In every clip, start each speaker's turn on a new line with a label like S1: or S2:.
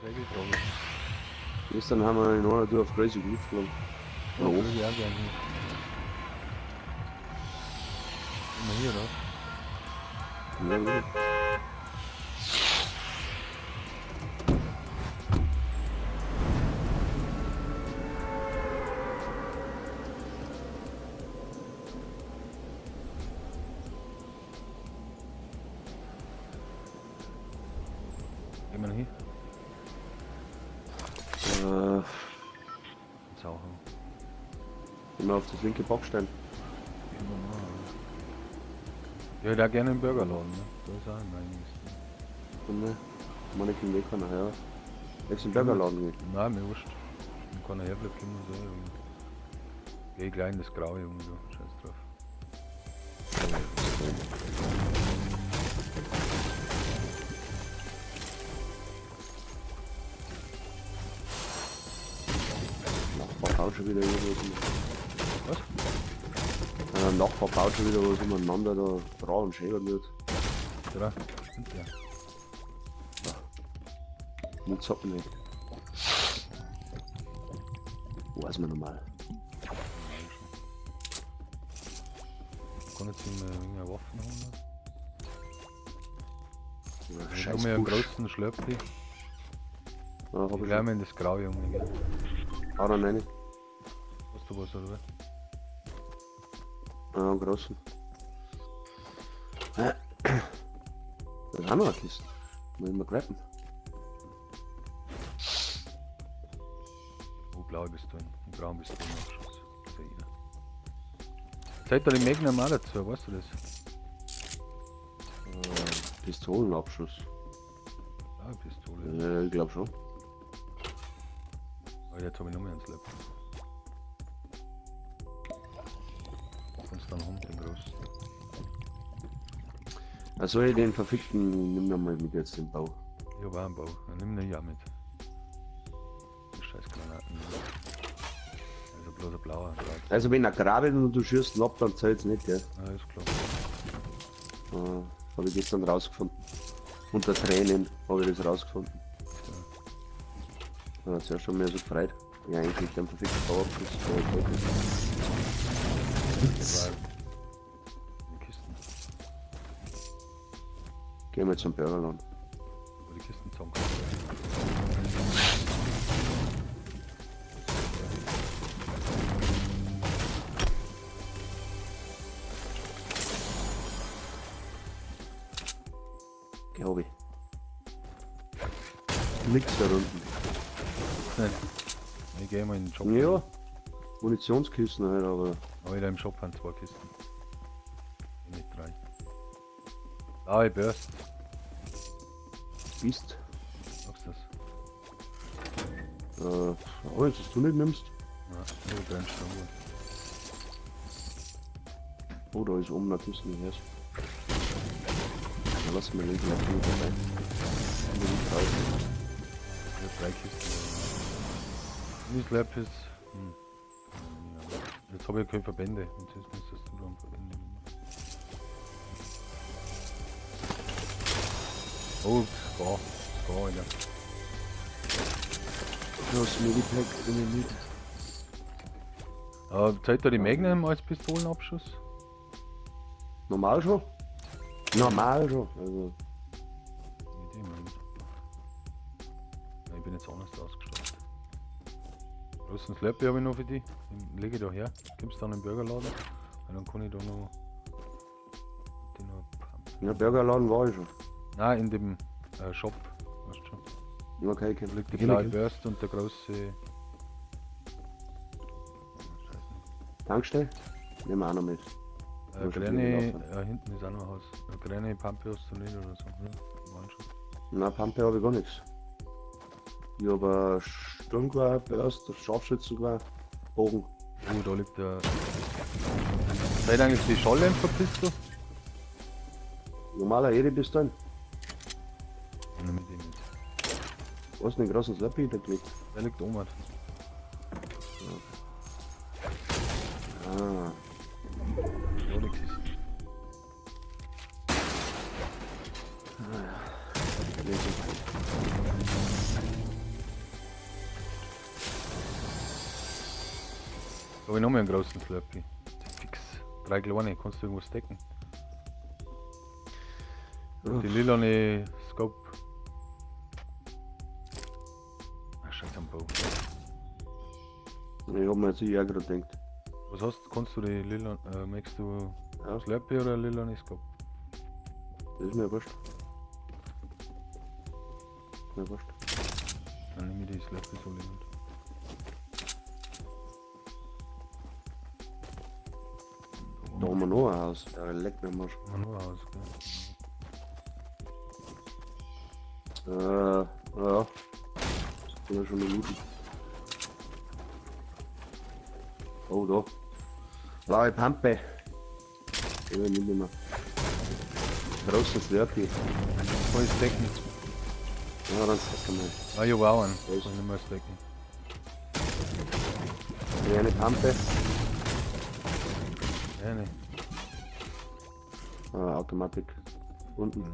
S1: Sehr.
S2: Gestern haben wir in einer Tour auf Crazy Groove geflogen.
S1: Ja,
S2: Oh.
S1: würde ich auch gerne hin. Immer hier, oder?
S2: Ja, wirklich.
S1: Gehen wir noch hin?
S2: Äh,
S1: Sauchen.
S2: immer auf das linke Backstein.
S1: Ja, da gerne im Burgerladen, ne? Da ist auch immer einiges.
S2: Und ne, meine Kinder kann nachher. Jetzt im Burgerladen gehen.
S1: Nein, mir wurscht. Wenn keiner herbleibt, können wir so. Geh gleich in das Graue, Junge, du. Scheiß drauf.
S2: Nachbar baut schon wieder irgendwas.
S1: Was?
S2: Nachbar baut schon wieder was umeinander da. Bra und schön wird.
S1: Oder? Stimmt ja.
S2: Nicht zocken nicht. Weiß man normal.
S1: Kann jetzt immer irgendeine Waffen holen.
S2: Ja,
S1: Ich
S2: scheiß
S1: habe mir einen
S2: Busch.
S1: großen Schlöpfli.
S2: Ja, hab
S1: Ich
S2: ich
S1: gleich
S2: schon.
S1: mal in das Graue, Junge. Gell?
S2: Hau da rein.
S1: Hast du was, oder was?
S2: Ja, einen großen. Das ist auch noch eine Kiste. Muss ich mal grabben.
S1: Oh, blaue Pistolen. Und braune Pistolenabschuss. Das ist ja jeder. Zählt da die Magnum auch dazu, weißt du das?
S2: Pistolenabschuss.
S1: Blaue Pistole.
S2: Ich glaub schon.
S1: Aber jetzt habe ich noch mehr einen Slap. Kannst dann haben, den großen.
S2: Also ich den verfickten nimm noch mal mit jetzt den Bau.
S1: Ich hab auch einen Bau. Dann nimm den ja mit. Die scheiß Granaten. Also bloß ein blauer.
S2: Also wenn er graben und du schießt ihn ab, dann zählt's nicht, gell?
S1: Ja, ist klar.
S2: Hab ich gestern rausgefunden. Unter Tränen habe ich das rausgefunden.
S1: Ja.
S2: Ja, zuerst schon mir so gefreut. Ja, eigentlich den verfickten Bauabschuss.
S1: Das war die Kisten.
S2: Gehen wir zum Burgerladen.
S1: Wo die Kisten zusammenkommen.
S2: Glaube ich. Nix da unten.
S1: Nicht. Ich geh mal in den Shop.
S2: Ja. Munitionskisten halt, aber.
S1: Aber wieder im Shop haben zwei Kisten. Nicht drei. Blaue Burst.
S2: Bist.
S1: Magst du das?
S2: Oh, wenn du nicht nimmst.
S1: Ja, nur brennst du gut.
S2: Oh, da ist oben eine Kiste, nicht erst. Na, lass mal linken natürlich dabei. Nicht raus.
S1: Ich hab drei Kisten. Slap ist. Hm. Ja. Jetzt habe ich keine Verbände. Jetzt müsstest du da Verbände nehmen. Oh, Scar. Scar, Alter.
S2: Das Medipack nehme ich mit.
S1: Zählt da die Magnum als Pistolenabschuss?
S2: Normal schon? Normal schon. Also,
S1: Mit dem nicht. Ja, ich bin jetzt anders ausgestattet. Großen Slurpee habe ich noch für die. Den lege ich da her. Gib's dann im Burgerladen. Und dann kann ich da noch. Den noch pumpen.
S2: ja, Burgerladen war ich schon.
S1: Nein, in dem Shop. Weißt du schon.
S2: Okay, okay.
S1: Da liegt die blaue Burst und der große. Scheiße.
S2: Tankstelle? Nehmen wir auch noch mit.
S1: Kleine, hinten ist auch noch ein Haus. Eine kleine Pampe hast du nicht oder so, ne?
S2: Na, Pampe habe ich gar nichts. Ich habe ein Sturmgewehr, Burst, Scharfschützengewehr, Bogen.
S1: Oh, da liegt der. Seid eigentlich die Schalldämpferpistole?
S2: Normaler Eri-Pistolen.
S1: Ja, nimm die mit.
S2: Wo hast du den großen Slurpee da gelegt?
S1: Der liegt oben.
S2: Ah,
S1: Ja, die Kiste.
S2: nicht so weit.
S1: Habe ich noch mehr einen großen Slurpee. Fix. 3 kleine, kannst du irgendwo stecken. Die lilane Scope. Ach, scheiß am Bau.
S2: Ich hab mir jetzt eh auch gerade gedacht.
S1: Was hast du? Kannst du die lila, möchtest du
S2: Ja.
S1: Slurpee oder lilane Scope?
S2: Das ist mir wurscht. Mir wurscht.
S1: Dann nehme ich die Slurpee so mit.
S2: Da haben wir noch ein Haus. Ja, leck mir am Arsch.
S1: Haben wir noch ein Haus, gell?
S2: Ja. Das kann ja schon mal looten. Oh, da. Blaue Pampe. Ich übernehme nicht mehr. Großes Slurpee.
S1: Voll stecken.
S2: Ja, dann stecken wir.
S1: Ah, ich hab auch einen.
S2: Was?
S1: Kann ich nicht mehr stecken.
S2: Die eine Pampe.
S1: Ja, ne.
S2: Ah, Automatik. Unten.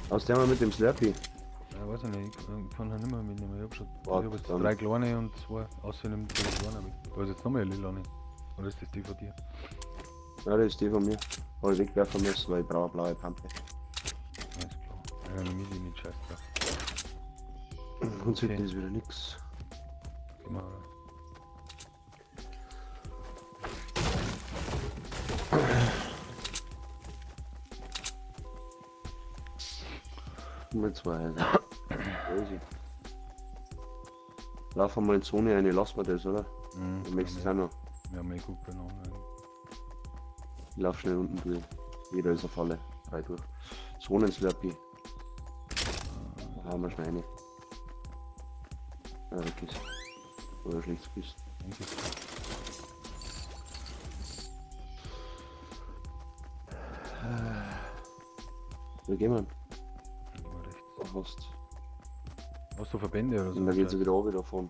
S2: Aus der mal mit dem Slurpee.
S1: Ja, weiß ich nicht, ich kann ihn nicht mehr mitnehmen. Ich hab schon,
S2: Warte,
S1: ich hab jetzt
S2: dann.
S1: 3 kleine und 2. Außerdem 3 kleine. Da ist jetzt noch mehr lila. Oder ist das die von dir?
S2: Ja, das ist die von mir. Hab ich wegwerfen müssen, weil ich brauche eine blaue Pampe.
S1: Ja, ist klar. Ja, dann nehme ich die nicht, scheiß drauf.
S2: Und
S1: Okay.
S2: ist wieder nix.
S1: Geh mal, oder?
S2: Mit 2 Häuser. Easy. Laufen wir mal in die Zone rein, lassen wir das, oder?
S1: Mhm,
S2: Du möchtest es auch noch.
S1: Wir haben eh gut beieinander.
S2: Ich lauf schnell unten durch. Jeder ist eine Falle. 3 durch. Zonen-Slurpee. Da haben wir schnell eine. Ja, weg ist. Oder schlecht bist.
S1: Danke.
S2: Wo gehen wir?
S1: Gehen wir rechts.
S2: Da hast
S1: Hast du Verbände oder so?
S2: Und da geht's wieder runter davon.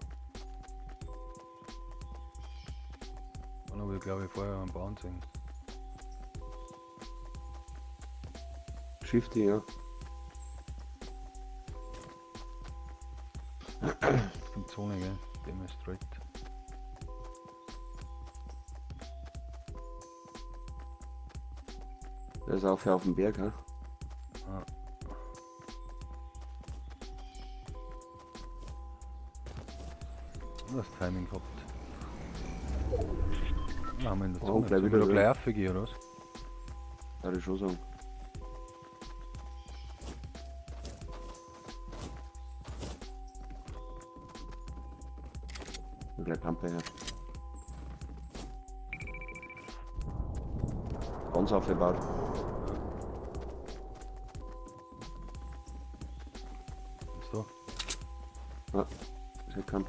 S1: Dann habe ich, glaube ich, vorher am Bauen gesehen.
S2: Shifty, ja.
S1: Jetzt kommt Zone, gell? Dem ist straight.
S2: Der ist auch auf dem Berg, hä?
S1: Ah. Das Timing gehabt. Ja, haben wir in der
S2: Oh,
S1: Zone.
S2: gleich
S1: Sollen wir
S2: wieder
S1: da
S2: drin.
S1: gleich raufgehen, oder was?
S2: Würde ich schon sagen. Und gleich Pampe her. Ganz aufgebaut.
S1: Ist da?
S2: Ja, ist erkannt.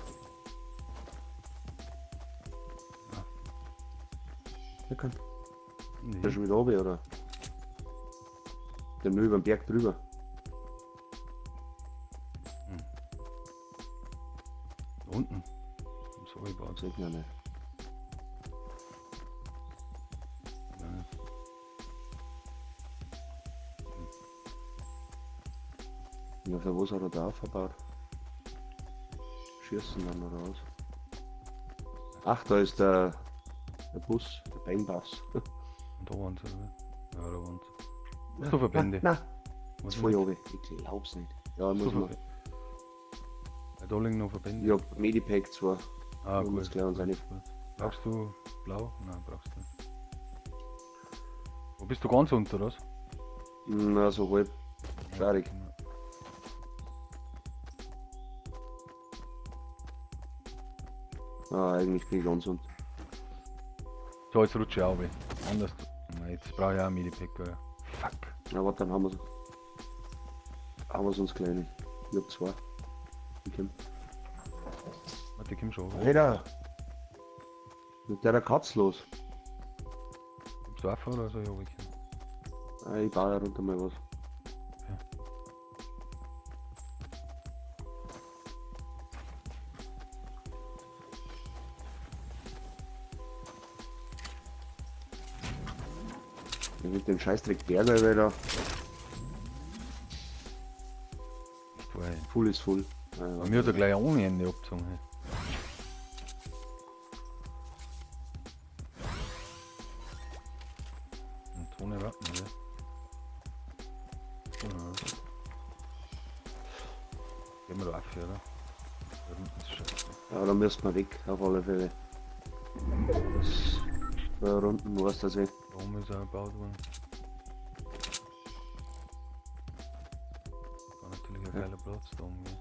S2: Erkannt.
S1: Nee.
S2: Ist der schon wieder oben, oder? Der nur über den Berg drüber.
S1: Hm. Da unten. So gebaut.
S2: Sehe ich noch nicht.
S1: Ja.
S2: Und auf der was hat er da aufgebaut? Schießen dann oder was? Ach, da ist der Bus, der Bang-Bus.
S1: Und da waren's, oder? Ja, da waren's. Was du Verbände?
S2: Nein,
S1: Was
S2: voll runter. Ich glaub's nicht. Ja,
S1: Was
S2: muss
S1: du
S2: man.
S1: Verbände? Ja, da liegen noch Verbände.
S2: Ich hab Medipack zwar.
S1: Ah,
S2: Wir
S1: gut.
S2: uns gleich uns eine-
S1: Gut. Brauchst du blau? Nein, brauchst du nicht. Wo bist du ganz unten, oder was?
S2: Na, so halb. Schade.
S1: Ja.
S2: Ah, eigentlich bin ich ganz unten.
S1: So, jetzt rutsche ich auch weg. Anders. Na, jetzt brauche ich auch ein Medipack, oder? Fuck.
S2: Ja, warte, dann haben wir's. Haben wir's uns gleich nicht. Ich hab 2. Ich komm.
S1: Warte, ich komm schon.
S2: Alter! Mit der Katz los.
S1: Bist du auf oder soll ich runterkommen?
S2: Ah, ich baue da runter mal was.
S1: Ja.
S2: Ich mit dem Scheißdreck Berge wieder.
S1: Echt wahr, ey.
S2: Full ist full. Ja,
S1: Bei mir hat er gleich ohne Ende abgezogen. Hey. Gehen wir da auf, oder? Da unten ist scheiße.
S2: Ja, da müssen wir weg, auf alle Fälle. Das, da unten weiß das eh.
S1: Da oben ist auch gebaut worden. War natürlich ein
S2: Ja.
S1: geiler Platz da oben, gell?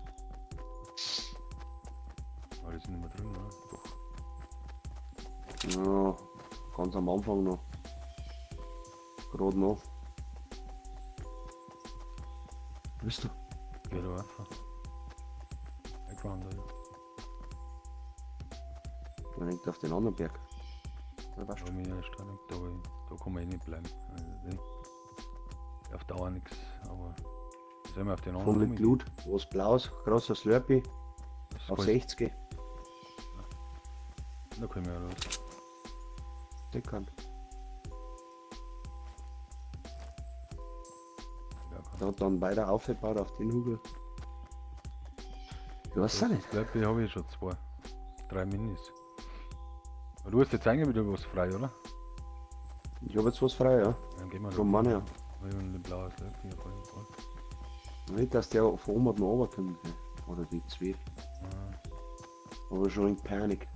S1: Aber die sind nicht mehr drin, oder? Doch.
S2: Ja, ganz am Anfang noch. Gerade noch. Bist du?
S1: Geh da rauf. Background, oder?
S2: Man hängt auf den anderen Berg. Ja, passt.
S1: Da bin ich ja stark, da kann man eh nicht bleiben. Also, ne? Auf Dauer nix, aber sollen wir auf den
S2: Voll
S1: anderen
S2: mit Blut, was Blaues, großer Slurpee,
S1: Das
S2: auf
S1: kann
S2: 60.
S1: Da können wir ja los.
S2: Der kann.
S1: Ja, kann.
S2: Der hat dann weiter aufgebaut auf den Hügel. Ich weiß auch nicht.
S1: Slurpee habe ich schon zwei. 3 Minis. Aber du hast jetzt eigentlich wieder was frei, oder?
S2: Ich habe jetzt was frei, ja.
S1: Dann gehen wir da.
S2: Vom Mann her.
S1: Ich habe eine blaue Slurpee auf jeden Fall.
S2: Nicht, dass der von oben noch runterkommt. Gell. Oder die zwei.
S1: Ah.
S2: Aber schon in Panik.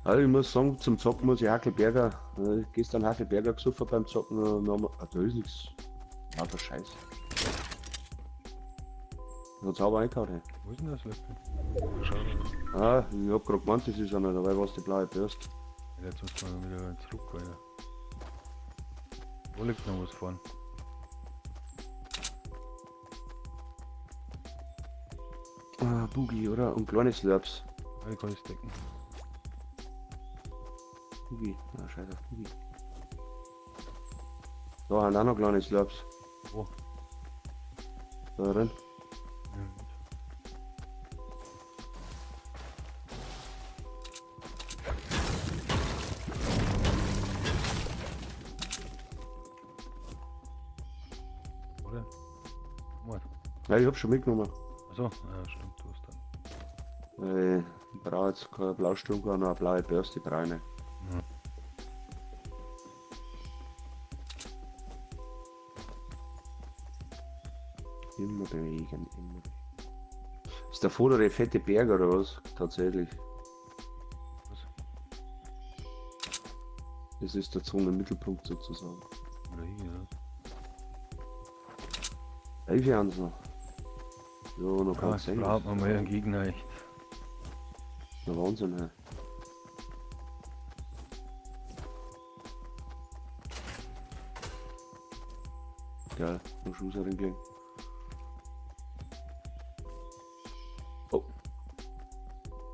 S2: Also ich muss sagen, zum Zocken muss ich Hackelberger. Gestern Hackelberger gesoffen beim Zocken. Ah, da ist nichts. Lauter Scheiß. Hat sauber eingehauen, hey.
S1: Wo ist denn das Slurpee? Schau da.
S2: Ah, ich hab grad gemeint, das ist einer, dabei war es die blaue Bürste.
S1: Ja, jetzt muss man wieder zurück, Alter. Wo liegt noch was vorn?
S2: Ah, Boogie, oder? Und kleine Slurps.
S1: Ja, die kann ich stecken.
S2: Boogie. Ah, scheiß auf Boogie. Da haben auch noch kleine Slurps.
S1: Wo?
S2: Da drin.
S1: Ja, Oder? Mal.
S2: Ja, ich hab schon mitgenommen.
S1: Achso, ja, stimmt, du hast dann.
S2: Ich brauche jetzt keine Blausturm, noch eine blaue Bürste, brauche ich nicht.
S1: Mhm.
S2: Immer bewegen, immer bewegen. Ist der vordere fette Berg oder was? Tatsächlich.
S1: Was?
S2: Das ist der Zonenmittelpunkt sozusagen.
S1: Oder hier, oder?
S2: 11 Jahre noch. Ja, noch
S1: Ja,
S2: ganz
S1: jetzt
S2: sehen.
S1: braucht man mal einen Gegner echt.
S2: Na Wahnsinn, hey. Geil, noch Schuss reingelegt. Oh.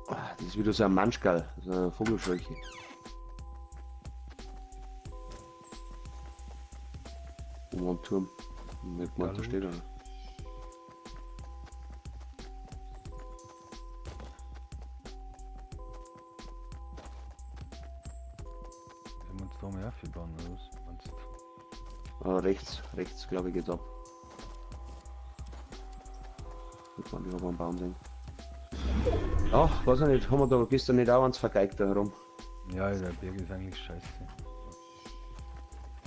S2: Ah, das ist wieder so ein Manschgall, so eine Vogelscheuche. Oben am Turm. Nicht gemeint, da
S1: Hallo.
S2: steht einer.
S1: Sollen wir uns da mal aufbauen, oder was? Meinst du?
S2: Ah, rechts, rechts, glaube ich, geht's ab. Ich meine, ich hab einen Baum sehen. Ach, weiß ich nicht, haben wir da gestern nicht auch eins vergeigt da herum?
S1: Ja, der Berg ist eigentlich scheiße.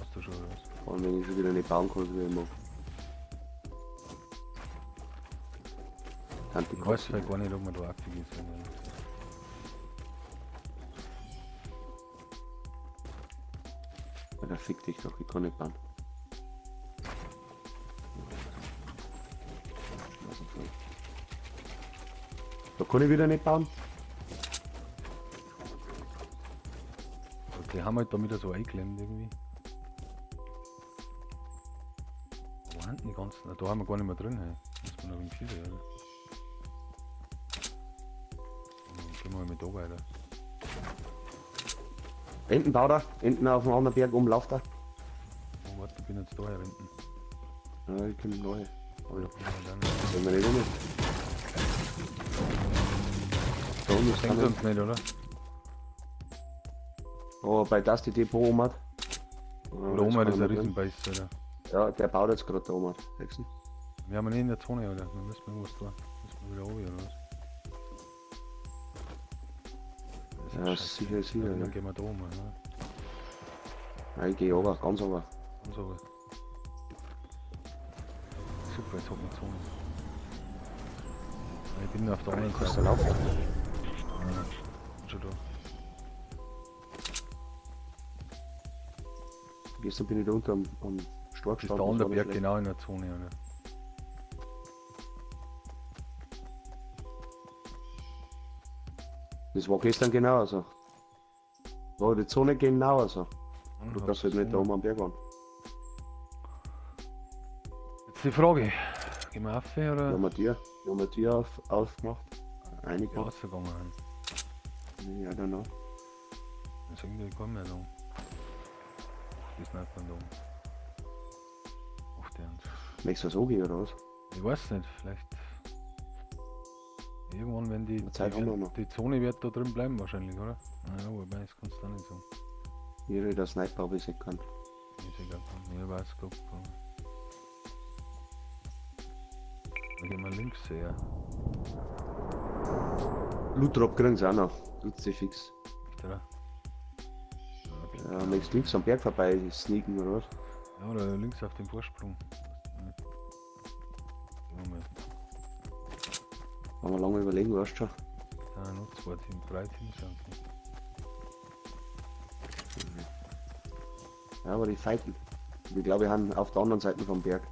S1: Hast du schon oder was?
S2: Vor allem, wenn ich schon wieder nicht bauen kann, so wie immer. Tante
S1: Ich weiß
S2: Kotze.
S1: halt gar nicht, ob man da aktiv ist. Oder?
S2: Alter, fick dich doch, ich kann nicht bauen. Schnauze voll. Da kann ich wieder nicht bauen.
S1: Die haben halt da wieder so eingeklemmt irgendwie. Wo sind denn die ganzen? Na, da haben wir gar nicht mehr drin, hey. Muss man noch ein wenig oder? Dann gehen wir mal mit da weiter.
S2: Hinten baut er, hinten auf dem anderen Berg oben läuft er.
S1: Oh, warte, ich bin jetzt da hier hinten.
S2: Ja, ich komme neu. Aber ja,
S1: Ja, dann.
S2: sollen wir nicht um. Da unten ist
S1: Das hängt
S2: keiner.
S1: uns nicht, oder?
S2: Oh, bei das die Depot oben hat.
S1: Oder oben hat ist ein Riesenbeiß, oder?
S2: Ja, der baut jetzt gerade da oben. hat. Siehst du?
S1: Wir haben ihn nicht in der Zone, oder? Wir müssen irgendwas da. Müssen wir wieder runter, oder was? Das ist
S2: Ja,
S1: scheiße.
S2: sicher, sicher,
S1: Ja, dann
S2: ja.
S1: gehen wir da oben, ne?
S2: Ja, ich geh runter, ganz runter.
S1: Ganz runter. Super, jetzt hat man Zone. Ich bin auf der anderen
S2: Kannst
S1: Seite.
S2: du laufen?
S1: Ja, bin schon da.
S2: Gestern bin ich da unten am Stork
S1: Ist der
S2: gestanden, das
S1: andere
S2: war nicht
S1: Berg
S2: schlecht.
S1: genau in der Zone, oder?
S2: Das war gestern genauso. War die Zone genauso.
S1: Hm,
S2: Du
S1: hab
S2: kannst halt nicht da
S1: Zone.
S2: oben am Berg an.
S1: Jetzt die Frage. Gehen wir auf oder?
S2: Wir haben eine Tür aufgemacht. Einige.
S1: Ja, rausgegangen.
S2: Ja, genau.
S1: Das ist irgendwie kein mehr da. Die Sniper da. Auf der uns.
S2: Möchtest du so gehen oder was?
S1: Ich weiß nicht, vielleicht. Irgendwann, wenn die,
S2: Zeit
S1: die,
S2: haben wir noch.
S1: die Zone wird da drin bleiben wahrscheinlich, oder? Naja, wobei, das kannst du auch nicht sagen.
S2: Hier der Sniper, ob ich sehen kann.
S1: Ist egal. Ich weiß, glaub. Da gehen wir links her.
S2: Loot Drop kriegen sie auch noch. Tut sie fix.
S1: Echt, oder? Okay.
S2: Ja, möchtest links am Berg vorbei sneaken oder was?
S1: Ja, oder links auf dem Vorsprung. Gehen wir mal.
S2: Haben wir lange überlegen, weißt du schon.
S1: Da sind noch zwei Teams, drei Teams sind es.
S2: Ja, aber die fighten. Ich glaube, wir haben auf der anderen Seite vom Berg.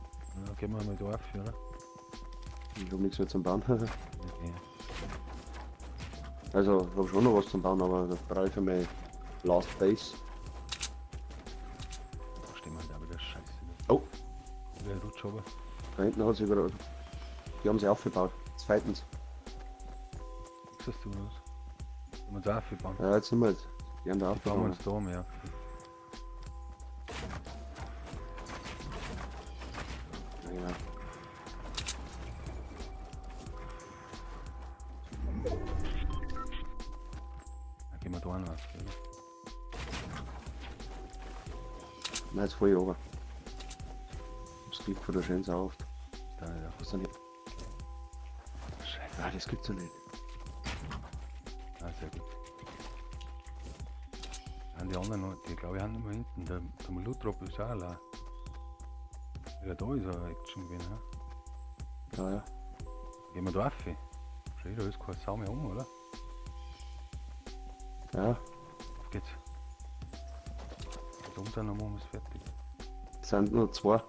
S1: Ja, gehen wir mal da auf, oder?
S2: Ich hab nichts mehr zum Bauen.
S1: Okay.
S2: Also, ich hab schon noch was zum Bauen, aber da brauche ich für meine Last Base.
S1: Da stehen wir da wieder scheiße.
S2: Oh,
S1: Der rutscht runter.
S2: da hinten hat sich wieder. Die haben sie aufgebaut. Zweitens.
S1: Was hast du los? Haben wir uns aufgebaut?
S2: Ja, jetzt sind wir jetzt. Die haben da
S1: Die bauen wir uns
S2: aufgebaut.
S1: da um, ja.
S2: Ja.
S1: Dann gehen wir da auch noch auf, oder?
S2: Nein, jetzt fahr ich runter. Das Glück von der schönen Sau oft.
S1: Ist da nicht auf.
S2: Was denn nicht?
S1: Scheiße.
S2: Ah, das gibt's ja nicht.
S1: Ah, sehr gut. Sind die anderen noch, die glaube ich haben immer hinten. Der Loot Drop ist auch allein. Ja, da ist er Action gewesen, hä?
S2: Ja, ja.
S1: Gehen wir da auf. Schau, da ist keine Sau mehr um, oder?
S2: Ja,
S1: Auf geht's. Da oben sind, dann machen wir's fertig.
S2: es sind nur zwei.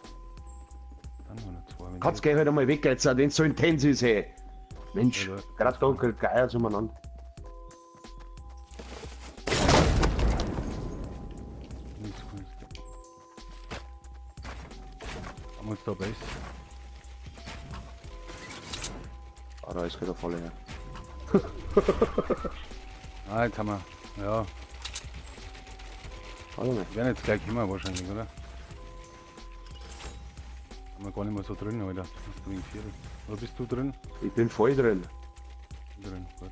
S1: Dann nur noch zwei. Wenn
S2: Kannst
S1: die-
S2: gleich halt einmal weg jetzt, wenn es so intens ist, ey. Mensch,
S1: Ja, da-
S2: gerade da kriegt Geier zueinander.
S1: Nichts Gutes. Haben wir uns da Base?
S2: Ah, da ist gerade voll her.
S1: Ah, jetzt haben wir. Ja,
S2: Warte mal.
S1: wir werden jetzt gleich kommen wahrscheinlich, oder? Haben wir gar nicht mehr so drin, Alter. Bist du wegen Viertel? Oder bist du drin?
S2: Ich bin voll drin.
S1: Drin, gut.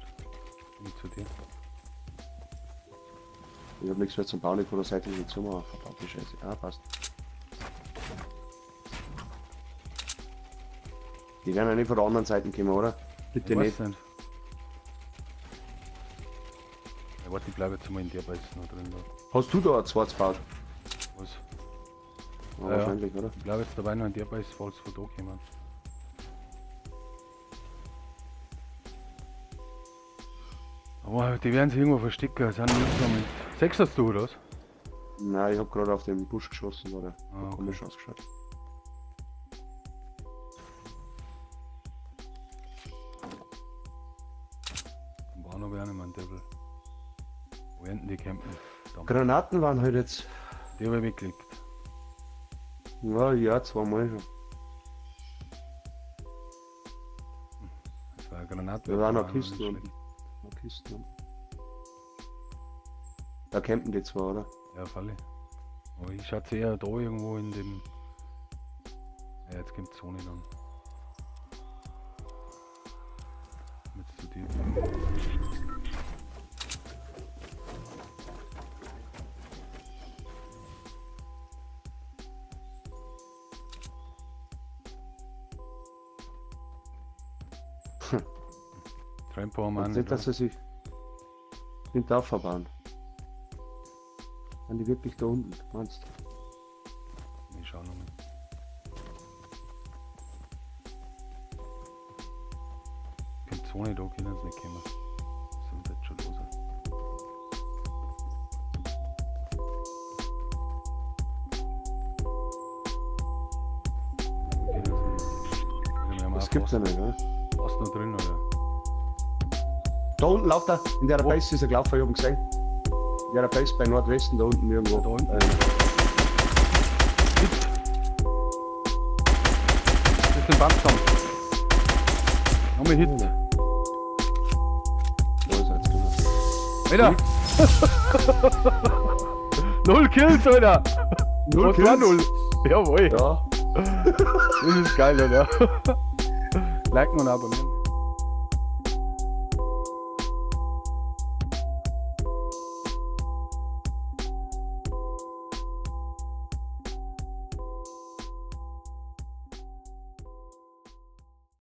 S1: Bin ich zu dir.
S2: Ich hab nichts mehr zum Bauen, ich kann der Seite nicht zumachen. Verdammte Scheiße. Ah, passt. Die werden ja nicht von der anderen Seite kommen, oder? Bitte
S1: Ich
S2: nicht.
S1: weiß nicht. Ja, warte, ich bleibe jetzt mal in der Base noch drin. Da.
S2: Hast du da ein zweites gebaut?
S1: Was?
S2: Ja,
S1: Ja, ja.
S2: wahrscheinlich, oder?
S1: Ich bleibe jetzt dabei noch in der Base, falls von da kommen. Aber die werden sich irgendwo verstecken, sind nicht so mit. Sechs hast du, oder was?
S2: Nein, ich hab gerade auf den Busch geschossen, oder?
S1: Ah,
S2: Hat
S1: okay.
S2: komisch ausgeschaut.
S1: War noch wer nicht mehr, Devil. Wo enden die campen? Da.
S2: Granaten waren halt jetzt.
S1: Die habe ich weggelegt.
S2: Ja, ja, zweimal schon.
S1: Das war eine Granate.
S2: Da waren noch Kisten unten. Noch Kisten unten. Da campen die zwei, oder?
S1: Ja, Falle. Aber ich schätze eher da irgendwo in dem. Ja, jetzt kommt die Zone dann. Jetzt zu dir. Trampo haben wir auch
S2: Meinst
S1: nicht,
S2: nicht, dass sie sich nicht aufbauen. Sind die wirklich da unten, meinst du?
S1: oder? Ich schau nochmal. Zone da können sie nicht kommen. Was ist denn jetzt schon los? Können sie nicht. Wir haben
S2: Das
S1: auch
S2: gibt's ja nicht, ne?
S1: fast noch drin, oder?
S2: Da unten läuft er, in der
S1: Wo?
S2: Base ist er gelaufen, ich hab ihn gesehen. In der Base bei Nordwesten, da unten irgendwo.
S1: Da unten?
S2: Ähm,
S1: Hit. Bisschen Bandsamt. Nochmal Hit.
S2: Wo ist er jetzt genau?
S1: Alter! Null Kills, Alter!
S2: Null
S1: Was war
S2: Kills?
S1: null? Jawohl.
S2: Ja.
S1: Das ist geil, oder? Liken und abonnieren.